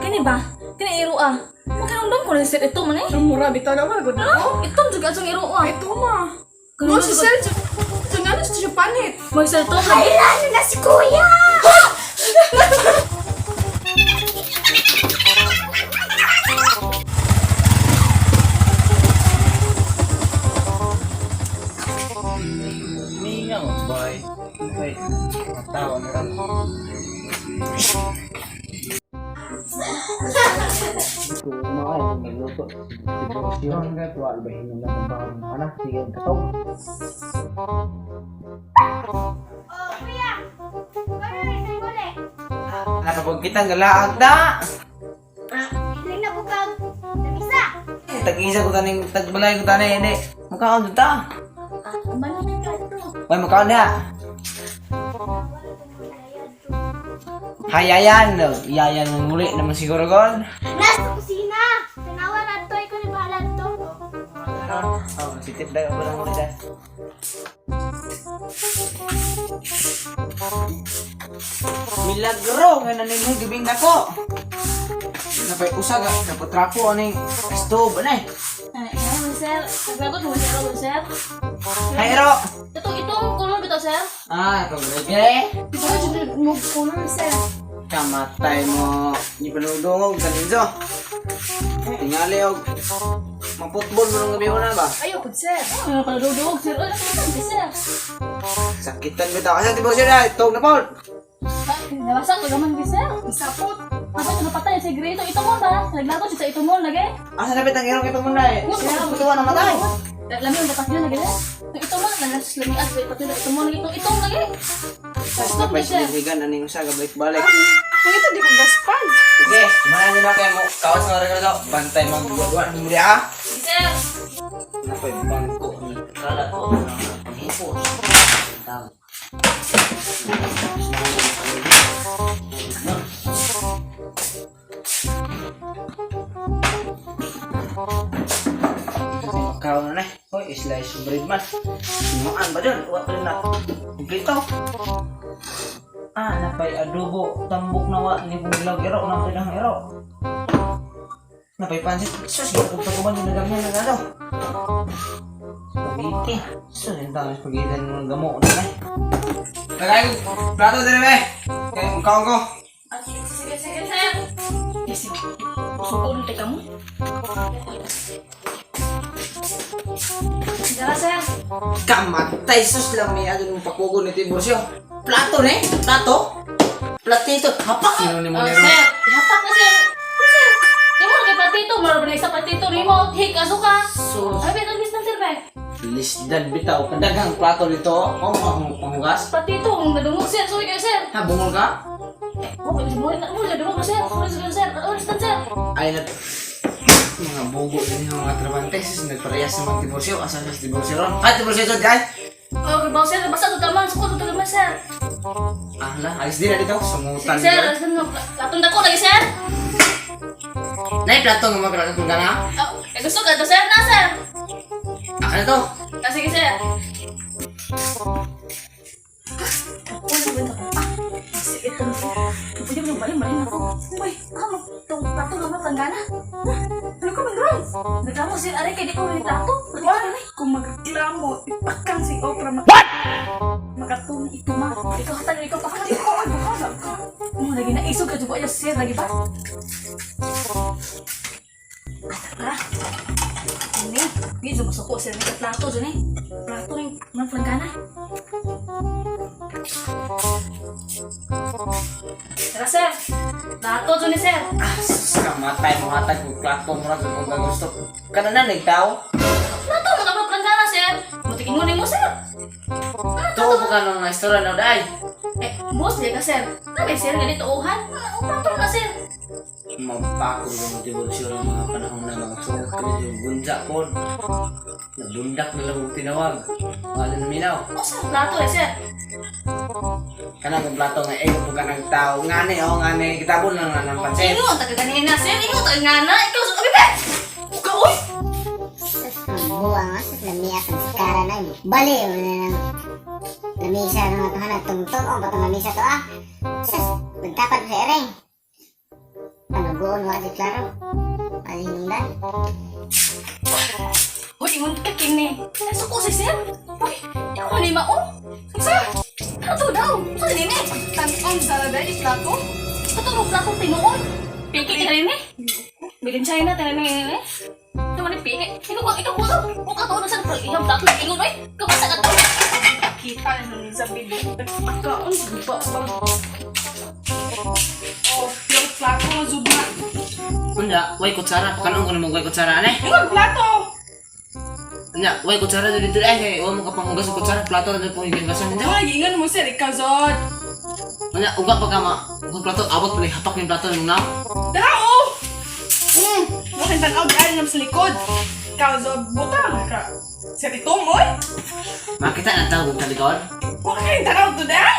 Kini ba? Kini iro ah. Makinungdong ko na si sir ito man eh. Ang mura bitaw na wala gud na. Ah, itong juga atong iro ah. Ito ma. Ganun No, si juga. Sir, ito nga na siya panit. Mag sir to lagi. Kailan na si kuya! Mingaw, boy. Hoy, matawa na rin. Kumain, nagluto. Tibursyon ka, tuwa, albahin na lang ang bagong anak. Sige, ang katog. Oh, kuya! Kano na isang guli? Nakapag kitang galaag na! Hiling na bukag. Lamisa! Tag-isa ko taning, tagbalay ko taning, hindi. Mukhaon dito. Man na ka ito. Hoy, mukhaon niya. Hayayan, iyayan mong muli naman siguro gon. Nasa kusina! Tanawa na to, ikaw ni bahala to. Oh, si Tip dahil ako lang muli dahil. Milagro nga naninhi gibing nako. Napay usag ah, napatrapo aning stove anay. Ay, ay, sir. Naglagot mo sir, oh, sir. Hay ro. Ito itong kulon bitaw sir. Ah, ito lagi. Ito jud mo kulon sir. Kamatay mo. Di pa nudungog kaninzo. Tingali og maputbol mo nung gabi na ba? Ayaw ko, sir. Ano pa dudog sir? Ay, ito sir. Sakitan bitaw kasi tibo siya na, tog na pod. Ay, nabasa ko naman gi sir. Isapot. Asa ito napatay si Grito ito mo ba? Naglagot siya sa ito mo lagi. Asa na bitang irong ito muna eh. Putuan na matay. Lami ang batas niya lagi. Ito mo nalas lami at pati ito mo lagi ito ito lagi. Stop Napay na sir. silisigan aning usa ka balik-balik. Kung ito, di ko gaspag. Sige, mana nyo na kayo mo. Kawas nga rin ko. Bantay mong buwan mo di ah. Sir. Napay bangko ni kalat ko. Panghipos. Tang. Makaw na eh. Hoy, slice bread man. Sinuan ba dyan? Wa pa rin na. Kumplito. Ah, napay adobo. Tambok na wa. Ni buglag ero. Napay ng ero. Napay pansit. Sus, gakong pagkuman yung nagamyan na ano. Spaghetti. Sus, yung tama spaghetti ng gamo. Ano na eh. Lagay ko. Plato din eh. Kaya, mukhaon ko. Sige, sige, sir. Sige. Suko nung teka mo. Dara, sir. Kamatay sus lang may agad mong pakugo ni Tiburcio. Plato ne? Plato? Platito. Hapak! Sino ni mo Oh, sir. Ihapak na, sir. Sir. Di mo kay platito. Maro ba na isa platito? Ni mo, hik, aso ka. Sus. Ay, bitang bistan, sir, be. Lisdan bitaw. Kadaghang plato nito. Oh, ang panghugas. Platito, ang nadungog, sir. Sorry kayo, sir. Ha, bungol ka? Oh, mo na mo nadungog, sir. Sorry, sir, sir. Oh, listan, sir. Ay, na... Mga bugo din yung mga trabante. Sus, nagparehas sa mga Tiburcio. Asa sa Tiburcio ron? Ah, Tiburcio ito, guys! Oh, goodbye, sir. Basta ito taman. Suko, ito taman, sir. Ah, la, alis din na dito. Sumutan. Sige, sir. Listan mo. Platong dako lagi, sir. Nay, plato nga mga kung gana. Oh, eh, gusto ka ito, sir? Na, sir. Akin na to. Ah, sige, sir. Sige, ito. Pwede mo balik, balik ako. Uy, ano? Itong plato naman, planggana. Ano ka man ron? Nagkamo, sir. Aray, kay di ko may plato. Why? Kung magreklamo, ipakan si Oprah. What? Makatong Ito, ma. Ikaw, hatag, ikaw, pakati. Di ko, ay, bahala ka. Mo, lagi na isog ka, jugo, ay, sir, lagi ba? Ah, tara. Ini, di suko, sir. May plato, dyan eh. Plato rin, mga planggana. Tara, sir. Plato, dyan eh, sir. Ah, sus, kamatay mo hatag kung plato mo rin kung gusto. Kana na, nagtao. Plato, mga planggana, sir. Mutikin mo ni mo, sir. Tuo pa ka nung istorya na day. Eh, boss, di ka, sir. Nabi, sir, ganito, uhan. Ah, Plato na, sir. Mapako yung diborsyo ng mga panahon na mga suot ko yung gunja po. Nabundak na lang yung tinawag. Wala na minaw. Oh, sir, plato eh, sir. Kanang kung plato nga eh, kung ka ng tao. Ngani oh, ngani. Kitabon lang nga ng pansit. Ingon, taga-ganihin na, sir. Ingon, taga-ngana. Ikaw, abi, be! Ikaw, uy! Sus, ang buwang ah, sus, lamia kang sikara na yun. Bali, wala nang lamisa na mga tahanan. Tungtong, oh, batang lamisa to ah. Sus, magtapat sa ereng. Panugoon wa si Klaro. Paninungdan. Hoy, ingon ka kini. Nasuko si sir. Uy, ikaw ni mao. Sa? Ano daw? Sa nini? Tanong sa dahil plato. Katulog na akong tinuod. Piki ka rin eh. Made in China, tanan ni eh. Ito man ni piki. Ikaw ka, ikaw ko. Kung ka sa iyang plato, ingon oy. Kamasa ka to. Kita na ni sa video. Pagkaon, guba pa. Oh, yung plato nga zugma. Unya, way kutsara. Pakanon ko namang way kutsara ane. Yung plato! Unya, way kutsara dito dito. Ay, kay wa mo ka panghugas og kutsara. Plato na po yung ginasan niya. Ay, ingan mo sir, ikaw zod. Unya, uga pa ka ma. Kung plato, abot pala hapak yung plato ng now. Dara oh! Bakit tanaw di ay sa likod? Ikaw zod, butang ka. Sir, itong oy! Makita na tao kung talikod. Huwag kayong tanaw to dahil!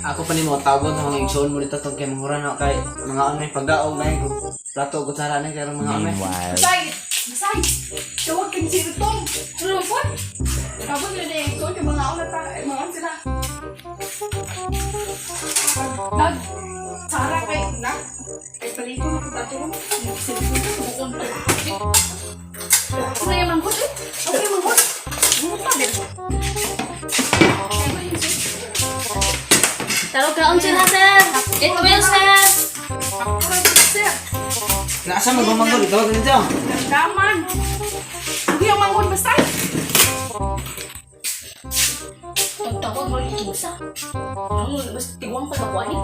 Ako pa nimo tawgon sa mga igsoon mo dito tong kay mangura na kay mga ano pagdaog na ko. Plato og kutsara na kay mga ano. Meanwhile. Basay! Basay! Tawag kang sir itong! Ano po? Tapos yun eh, so yung mga una ta, eh, mga sila. Nag, Sara kay na, ay paliko na kita to. Bukon to. Ano yung manghod eh? Okay, manghod. Ano pa din? Taro kaon sila, sir. It will, sir. Sir, Nasa mo ba manggol? Tawag dito. dandaman. Hindi ang manghod basta. Tagtawag mo rin isa. Ang mas tiguang pa ako ani.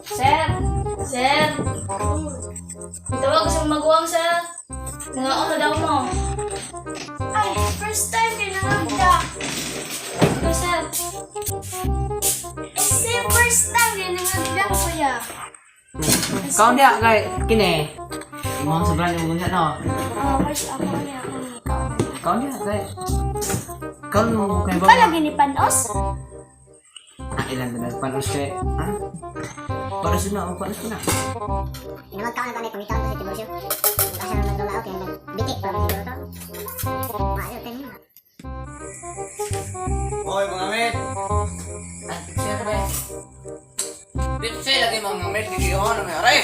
Sir! Sir! Tawag ko sa maguwang, sir. Nangaon na daw mo. Ay, first time kay nangagda. Okay, sir. Kasi first time kay nangagda, kuya. Kaon dia kay kini. Imong sobra ni mo no. Oh, first ako niya ako ni kaon. Kaon dia kay Kaon mo kay ba? Ikaw lagi ni Panos? Ah, ilan na panos kay. Ha? Panos na, oh, panos na. Inamag kaon na kami, pangitaon ko sa Tiburcio. Asa naman dula okay, bitik pa man siguro to. Maayo tayo mo. Hoy mga met. Ah, siyempre. Bitse lagi mga met gigihon may aray.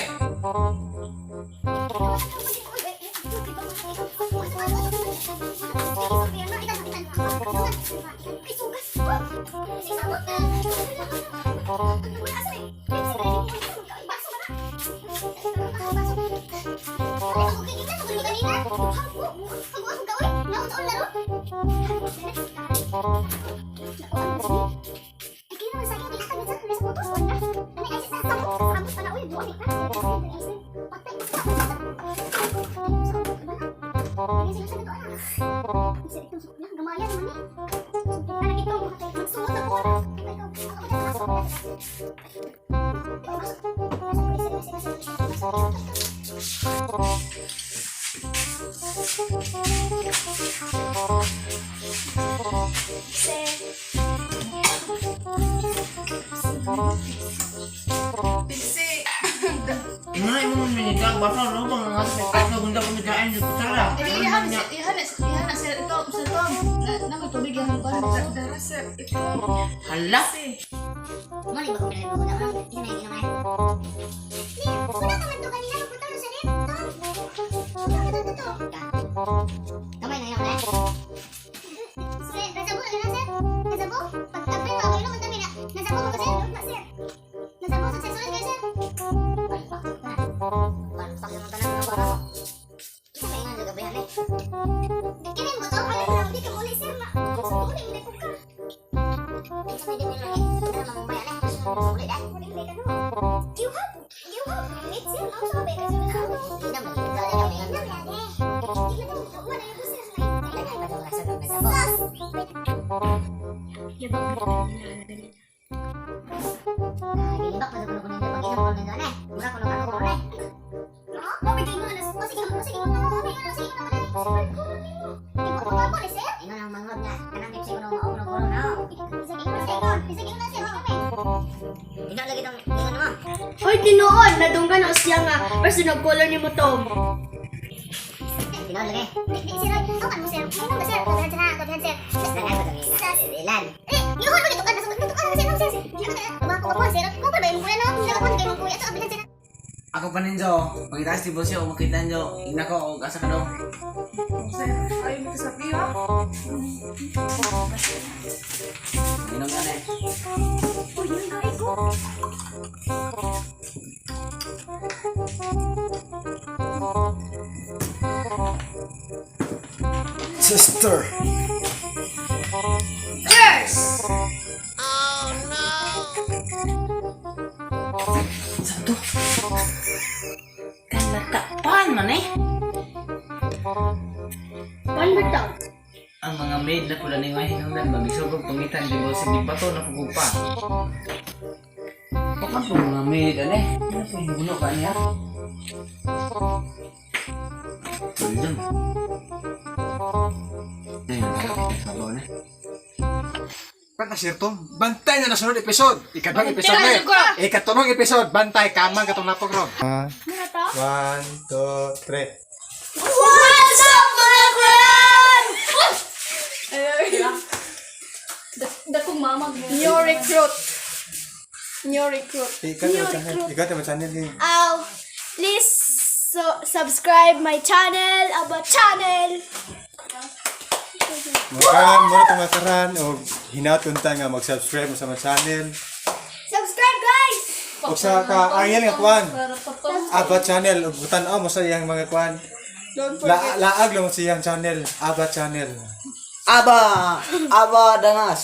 Piksi. Nga imo man minikag basta no bang nga sa plato kung dapat mikain sa kutsara. Ihan, ihan, ihan, sir. Ito, sir Tom. Na, may tubig yan. Dara sir, ito. Hala. Kasi, Mali ba kung pinag-uwi na lang? Isa na yung inom na. Wala ka man to kanina, magpunta na sa rep. Wala ka to to. Kamay na inom na. Sir, nasabo na sir. Nasabo. Pag tagpin mo, ako inom ang dami na. Nasabo mo ko sir. Sir. Nasabo sa sir. Sulit kayo sir. Palpak na. Palpak yung tanan ng baka mo. Isa may ingon sa gabi eh. Kinin mo to? Alam na, hindi ka muli sir. Ma. Uli, hindi ko ka. Isa may di mo lang. Tara, mamumbay, ano? Uli, dahil. Uli, uli ka no. You have meat sir. Mao sa kayo sir. Hoy, tinuod, nadunggan na siya nga. Basta nag-color ni mo, Tom. Tinood lagi. Di, di, sir, oy. Awan mo, sir. Ay, nung, sir. Kagahan, sir, ha? Kagahan, sir. Ilan? Eh, gihon mo dito ka. Ako pa ninyo, pagkita si Bosyo, makita nyo, ina ko, og asa ka daw. Sir, ayaw mo kasabi ha? Inom na eh. Uy, yung gay ko. Sister. Cheers! Saan to? Kalatapan man eh. One more down. Ang mga maid na pula ni ngay hinungdan magisugog pangitan di mo sige bato na pugugpa. Pakan po mga maid ane. Ano po buno ka niya? Tuldong. Ayun, sabaw na. Pan asirto, bantay na nasunod episode. Ikaduhang episode na eh. Ikatulong episode, bantay kamang katong lapog ron. One, two, three. What's up, mga kwan? Dakong mama. New recruit. New recruit. Ikaw na channel. Ikaw na channel eh. Aw, please so, subscribe my channel, Aba Channel. Makaran, muna tumakaran o hinaton ta nga mag-subscribe mo sa mga channel. Subscribe, guys! O sa ka Ariel nga kuan. Aba channel ug tan-aw mo sa iyang mga kuan. Don't forget. La laag lang mo sa iyang channel, Aba channel. Aba! Aba dangas!